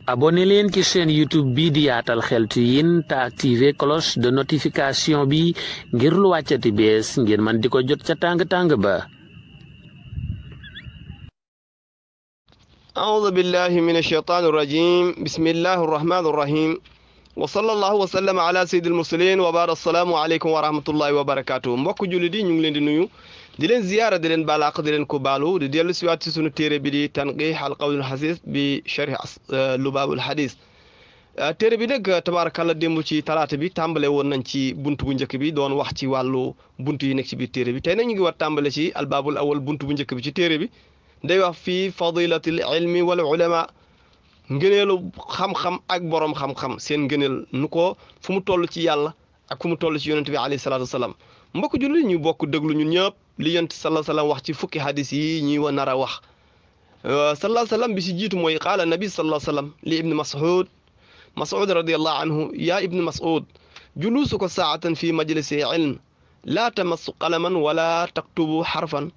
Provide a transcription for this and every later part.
abonné leen ci chaîne YouTube bi di Yaatal Xeltu Yin te activé cloche de notification bi ngir lu wàccati bees ngir man di ko jot ca tàng-tàng ba. أعوذ بالله من الشيطان الرجيم بسم الله الرحمن الرحيم وصلى الله وسلم على سيد المرسلين وبعد السلام عليكم ورحمة الله وبركاته mbokk jullit yi ñu ngi leen di nuyu di leen ziyaara di leen baalaq di leen ko baalu di dellu siwaat ci sunu téere bi di tanqiix al qawlul xasiis bi sharh lubaabul xadiis téere bi nag tabaarakalla démb ci talaata bi tàmbale woon nañ ci buntu bu njëkk bi doon wax ci wàllu buntu yi nekk ci biir téere bi tey nag ñu ngi war tàmbale ci albaabul awal buntu bu njëkk bi ci téere bi day wax fii fadilatil ilmi wal ulama ngëneelu xam-xam ak borom xam-xam seen ngëneel nu ko fu mu toll ci yàlla ak fu mu toll ci yonent bi alayhi salaatu wasalaam mbokk julli ñu bokk déglu ñun ñëpp li yonent sallallahu alayhi wasallam wax ci fukki hadis yi ñuy wa nar a wax sallallahu alayhi wasallam bi si jiitu mooy qaala nabi sallallahu alayhi wasallam li ibni mas'ud radiyallahu anhu yaa ibni mas'ud julusuka saatan fi majlisi ilm laa tamassu qalaman wala taktubu xarfan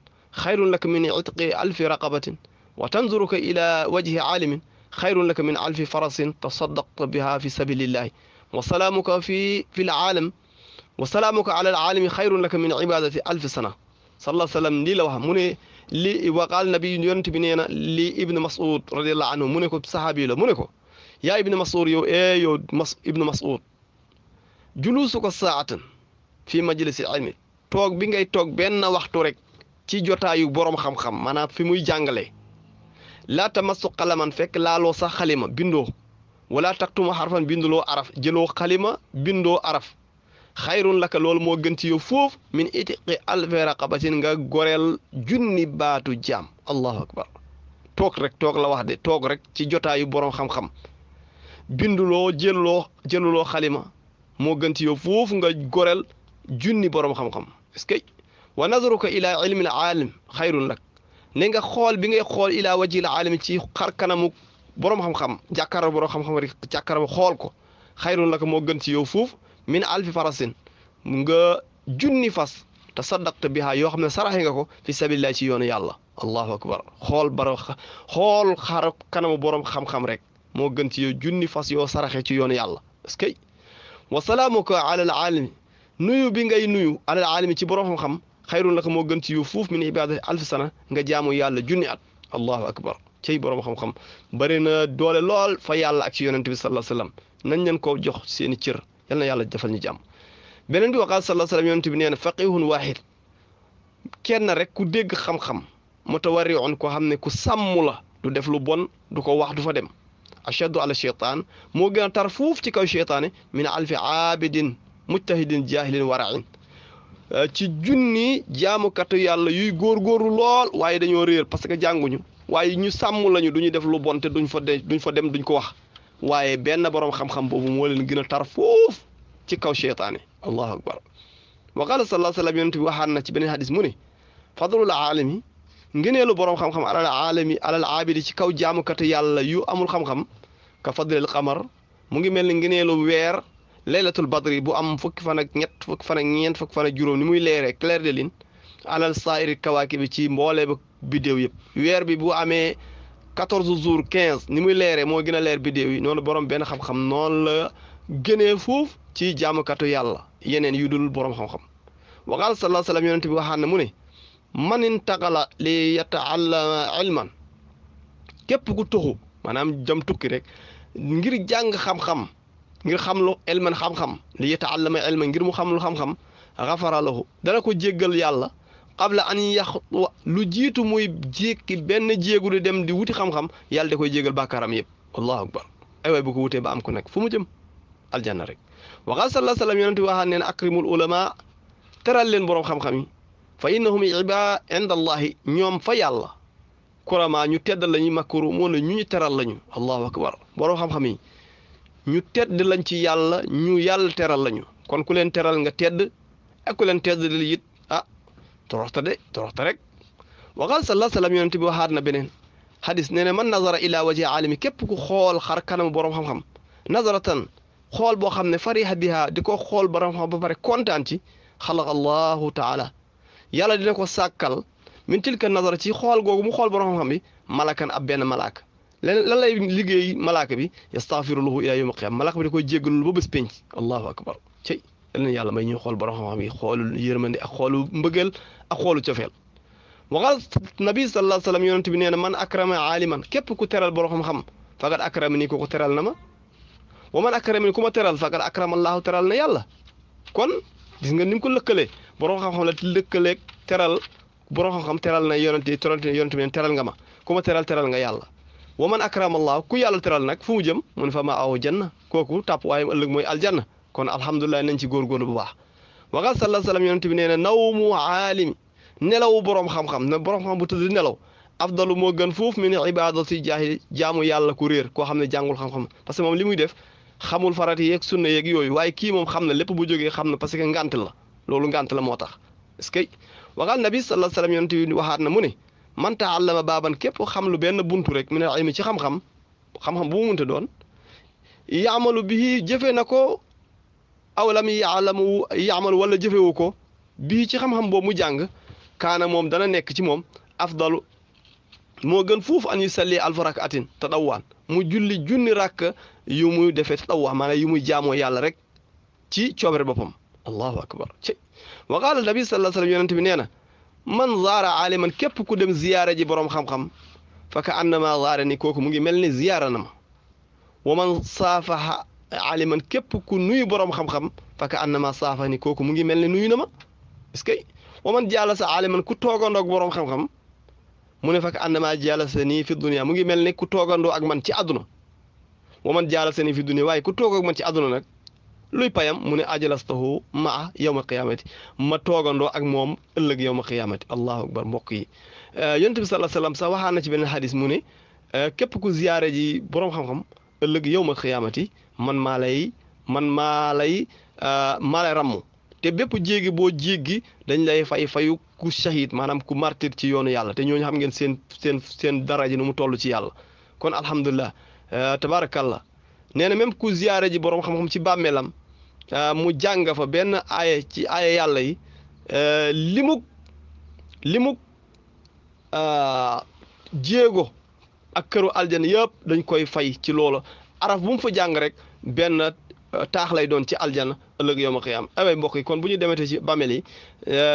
xayrun laka min itqi alfi raqabatin wa tanzuruka ila wajhi aalimin xayrun laka min alfi farasin tasaddaqta biha fi sabilillahi wa salaamuka fi alaalam wa salaamuka ala alaalami xayrun laka min ibadati alfi sana sallallahu alayhi wa sallam lii la wax mu ne li wa qaal nabi yonent bi nee na li ibnu mas'ud radiyallahu anhu mu ne ko sahaabi la mu ne ko yaa ibnu mas'ud yow yow ibnu mas'ud julusu ko saatan fi majlisi ilmi toog bi ngay toog benn waxtu rek ci jotaayu borom xam-xam maanaam fi muy jàngale laa tamassu qalaman fekk laaloo sax xalima bindoo wala taktuma xarfan binduloo araf jëloo xalima bindoo araf xayrun laka loolu moo gën ci yow foofu min itiqi alfi raqabatin nga goreel junni baatu jaam allahu akbar toog rek toog la wax de toog rek ci jotaayu borom xam-xam binduloo jëluloo xalima moo gën ci yow foofu nga goreel junni borom xam-xam est-ce que wa nazaruka ila ilmi al aalim xayrun lak ne nga xool bi ngay xool ila wajhi al aalim ci xar kanamu borom xam-xam jàkkaarloo borom xam-xam rek jàkkaarloo xool ko xayrun lak moo gën ci yow foofu min alfi farasin nga junni fas te saddaqta biha yoo xam ne saraxe nga ko fi sabilillah ci yoonu yàlla allahu akbar xool xar kanamu borom xam-xam rek moo gën ci yow junni fas yoo saraxe ci yoonu yàlla est-ce que wa salaamuka ala al aalimi nuyu bi ngay nuyu ala al aalimi ci borom xam-xam xayrun laka moo gën ci yow fuuf min ibadati alfi sana nga jaamu yàlla junni at allahu akbar cey borom xam-xam bari na doole lool fa yàlla ak ci yonent bi sallallahu alayhi wasallam nañ leen ko jox seeni cër yal na yàlla defal ñu jàmm beneen bi waqaal sallallahu alayhi wasallam yonent bi nee na faqihun waahid kenn rek ku dégg xam-xam mutawarri'un ko xam ne ku sàmm la du def lu bon du ko wax du fa dem ashaddu ala shaytaan moo gën a tar fuuf ci kaw shaytaane min alfi aabidin mujtahidin jaahilin wara'in ci junni jaamukatu yàlla yuy góorgóorlu lool waaye dañoo réer parce que jànguñu waaye ñu sàmm lañu du ñu def lu bon te duñ fa dem duñ ko wax waaye benn borom xam-xam boobu moo leen gën a tar foofu ci kaw cheytaane allahu akbar wa qaala sallallahu alayhi wa sallam yonent bi waxaan na ci beneen hadis mu ne fadlul aalami ngëneelu borom xam-xam alal aabidi ci kaw jaamukatu yàlla yu amul xam-xam ka fadlil qamar mu ngi mel ni ngëneelu weer laylatul badri bu am fukki fan ak ñett fukki fan ak ñeent fukki fan ak juróom ni muy leeree clair de lune alal saa'iri kawaaki bi ci mboolee ba biddéew yëpp weer bi bu amee 14 jours 15 ni muy leeree moo gën a leer biddéew yi noonu borom benn xam-xam noonu la gënee foofu ci jaamukatu yàlla yeneen yu dul borom xam-xam wa qaala sallallahu alayhi wa sallam yonent bi waxaan na mu ne man intaqala li yataallama ilman képp ku tuxu maanaam jëm tukki rek ngir jàng xam-xam ngir xam lu ilman xam-xam li yataallama ilman ngir mu xam lu xam-xam xafara lahu dana ko jéggal yàlla qabla an yaxwa lu jiitu muy jékki benn jéegu di dem di wuti xam-xam yàlla da koy jégal bàkkaaram yëpp allahu akbar ay waay bu ko wutee ba am ko nag fu mu jëm aljanna rek wa qaala sallallahu alayhi wa sallam yonent bi waxaan neen akrimul ulama teral leen boroom xam-xam yi fa innahum iba inda allahi ñoom fa yàlla kurama ñu teddal lañu makru moo la ñu teral lañu allahu akbar boroom xam-xam yi ñu tedd lañ ci yàlla ñu yàlla teral lañu kon ku leen teral nga tedd ak ku leen tedd li it toroxta rek wa qaala sallallahu alayhi wa sallam yonent bi waxaat na beneen hadis nee na man nazara ila wajhi aalimi képp ku xool xar kanamu borom xam-xam nazaratan xool boo xam ne fariha biha di ko xool borom xam ba pare kontaan ci xalaqa allahu taala yàlla dina ko sàkkal min tilka nazara ci xool googu mu xool borom xam-xam bi malakan ab benn malaaka lan lay liggéey malaaka bi yastaghfiru lahu ila yawm al-qiyamah malaaka bi da koy jéggalul ba bés penc allahu akbar cey yal yàlla may ñuy xool borom xam-xam yi xoolu yërmande ak xoolu mbëggeel ak xoolu cofeel waxal nabi sallallahu alayhi wa sallam yonent bi nee na man akrama aaliman képp ku teral borom xam-xam faqad akramani ko teral na ma wa man akramani ku ma teral faqad akrama allahu teral na yàlla kon gis nga ni mu ko lëkkalee borom xam-xam la lëkkaleeg teral borom xam-xam teral na yonent bi teral nga ma ku ma teral nga yàlla wa man akrama allah ku yàlla teral nag fu mu jëm mun fa ma aw janna kooku tàpp waaye ëllëg mooy aljanna kon alhamdulilah nañ ci góorgóorlu bu baax waxal sallallahu alayhi wa sallam yonent bi nee na nawmu aalimi nelawu borom xam-xam ne borom xam bu tëdd nelaw afdalu moo gën foofu min ibadati jaamu yàlla ku réer koo xam ne jàngul xam-xam parce que moom li muy def xamul farati yeeg sunna yeeg yooyu waaye kii moom xam na lépp bu jógee xam na parce que ngant la loolu ngant la moo tax est-ce que waxal nabi sallallahu alayhi wa sallam yonent bi waxaat na mu ne man taallama baaban képp xam lu benn buntu rek min ilmi ci xam-xam bu mu mënta doon yaamalu bihi jëfe na ko aw lam yaamalu wala jëfewu ko bii ci xam-xam boobu mu jàng kaana moom dana nekk ci moom afdalu moo gën fuufu an yusalli alfa rak'atin tadawwaan mu julli junni rakk yu muy defee tadawwa maanaam yu muy jaamoo yàlla rek ci coobare boppam allahu akbar ci wa qaala nabi sallallahu alayhi wa sallam yonent bi nee na man zaara aaliman képp ku dem ziyaara ji boroom xam-xam fa ka annama zaara ni kooku mu ngi mel ni ziyaara na ma wa man saafaha aaliman képp ku nuyu boroom xam-xam fa ka annama saafa ni kooku mu ngi mel ni nuyu na ma est-ce que wa man jaalasa aaliman ku toogandoog boroom xam-xam mu ne fa ka annama jaalasa nii fi dunya mu ngi mel ni ku toogandoo ak man ci àdduna wa man jaalasa nii fi dunya waaye ku toog ak man ci àdduna nag luy payam mu ne ajalastahu maa yawma qiyaamati ma toogandoo ak moom ëllëg yawma qiyaamati allahu akbar mbokk yi yonent bi sallallahu alayhi wasallam sax waxaan na ci beneen xadis mu ne képp ku ziyaare ji boroom xam-xam ëllëg yawma qiyaamati man maa lay rammu te bépp jéegi boo jéggi dañ lay fayu ku shahid maanaam ku martir ci yoonu yàlla te ñooñu xam ngeen seen daraja nu mu toll ci yàlla kon alhamdulilah tabarakallah nee na même ku ziyaare ji boroom xam-xam ci bàmmeelam mu jàng fa benn aaya ci aaya yàlla yi limuk jéego ak këru aljana yëpp dañ koy fay ci loolu araf bu mu fa jàng rek benn taax lay doon ci aljana ëllëg yawma qiyaam away mbokk yi kon bu ñu demetee ci bàmmeel yi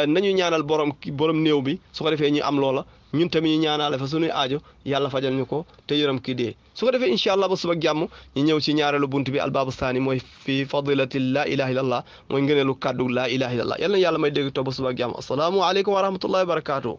nañu ñaanal borom néew bi su ko defee ñu am loola ñun tamit ñu ñaanale fa suñuy aajo yàlla fajal ñu ko te yërëm ki dee su ko defee incha allah ba suba jàmm ñu ñëw ci ñaareelu bunt bi albaabu saani mooy fi fadilati laa ilaha illallah mooy ngëneelu kàddu laa ilaha illallah yal na yàlla may dégg toog ba suba jàmm asalaamu aleykum wa rahmatullahi wa barakatuh